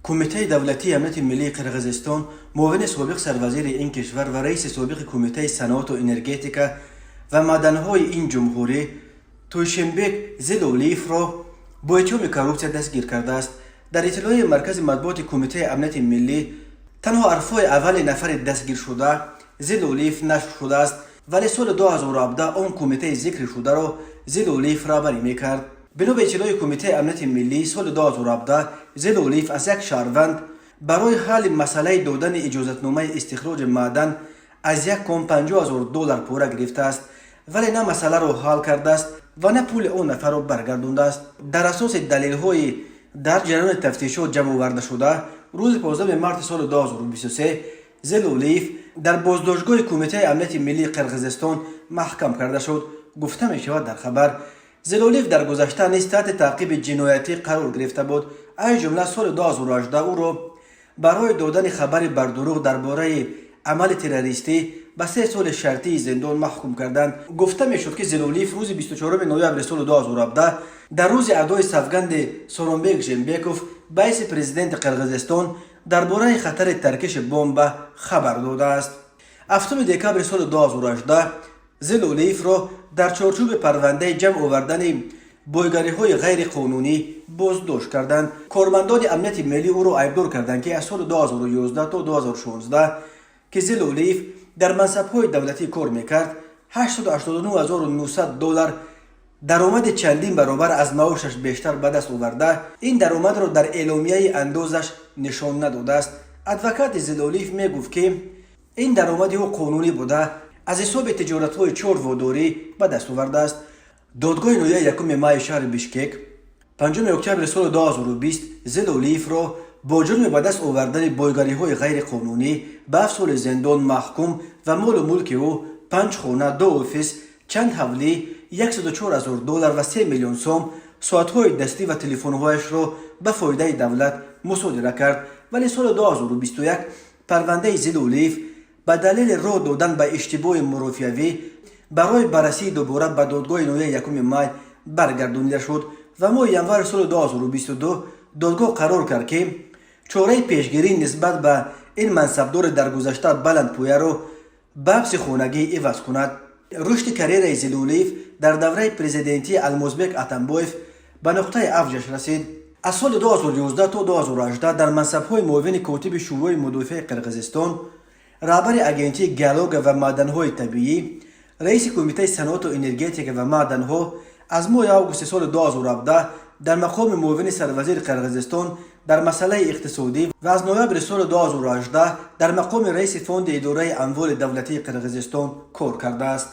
Кумитаи давлатии амнияти миллии Қирғизистон муовини собиқ сарвазири ин кишвар ва раиси собиқи Кумитаи саноату энергетика ва маъданҳои ин ҷумҳурӣ Тойшенбек Зилолиевро бо иттиҳоми коррупсия дастгир кардааст. Дар иттилои маркази матбуоти Кумитаи амнияти миллӣ танҳо ҳарфҳои аввали нафари дастгиршуда Зилолиев нашр шудааст, вале соли 2017 он кумитаи зикршударо Зилолиев раҳбарӣ мекард. Бино ба иттилои Кумитаи амнияти миллӣ, соли 2017 Зилолиев аз як шаҳрванд барои ҳалли масъалаи додани иҷозатномаи истихроҷи маъдан аз як кон 50 ҳазор доллар пора гирифтааст, вале на масъаларо ҳал кардааст ва на пули он нафарро баргардондааст. Дар асоси далелҳои дар ҷараёни тафтишот ҷамъовардашуда, рӯзи 15 марти соли 2023 Зилолиев дар боздоштгоҳи Кумитаи амнияти миллии Қирғизистон маҳкам карда шуд, гуфта мешавад дар хабар. Зилолиев дар гузашта низ таҳти таъқиби ҷиноятӣ қарор гирифта буд. Аз ҷумла соли 2018 ӯро барои додани хабари бардурӯғ дар бораи амали террористӣ ба 3 соли шартии зиндон маҳкум карданд. Гуфта мешуд, ки Зилолиев рӯзи 24 ноябри соли 2017, дар рӯзи адои савганди Сооронбек Жээнбеков ба ҳайси президенти Қирғизистон, дар бораи хатари таркиши бомба хабар додааст. 7 декабри соли 2018 Зилолиевро дар чорчӯби парвандаи ҷамъ овардани бойгариҳои ғайриқонунӣ боздошт карданд. Кормандони амнияти миллӣ ӯро айбдор карданд, ки аз соли 2011 то 2016, ки Зилолиев дар мансабҳои давлатӣ кор мекард, 889 900 доллар даромади чандин баробар аз маошаш бештар ба даст оварда, ин даромадро дар эъломияи андозаш нишон надодааст. Адвокати Зилолиев мегуфт, ки ин даромади ӯ қонунӣ буда, аз ҳисоби тиҷоратҳои чорводорӣ ба даст овардааст. Додгоҳи ноҳияи Якуми Майи шаҳри Бишкек 5 октябри соли 2020 Зилолиевро бо ҷурми ба даст овардани бойгариҳои ғайриқонунӣ ба 7 соли зиндон маҳкум ва молу мулки ӯ: панҷ хона, ду офис, чанд ҳавлӣ, 104 ҳазор доллар ва 3 миллион сом, соатҳои дастӣ ва телефонҳояшро ба фоидаи давлат мусодира кард. Вале соли 2021 парвандаи Зилолиев ба далели роҳ додан ба иштибоҳи мурофиавӣ барои баррасии дубора ба додгоҳи ноҳияи Якуми Май баргардонида шуд ва моҳи январи соли 2022 додгоҳ қарор кард, ки чораи пешгирӣ нисбат ба ин мансабдори дар гузашта баландпояро ба ҳабси хонагӣ иваз кунад. Рушди карьераи Зилолиев дар давраи президентии Алмозбек Атамбоев ба нуқтаи авҷаш расид. Аз соли 2011 то 2018 дар мансабҳои муовини котиби Шӯрои мудофиаи Қирғизистон, раҳбари Агентии геология ва маъданҳои табиӣ, раиси Кумитаи саноату энергетика ва маъданҳо, аз моҳи августи соли 2017 дар мақоми муовини сарвазири Қирғизистон дар масъалаи иқтисодӣ ва аз ноябри соли 2018 дар мақоми раиси Фонди идораи амволи давлатии Қирғизистон кор кардааст.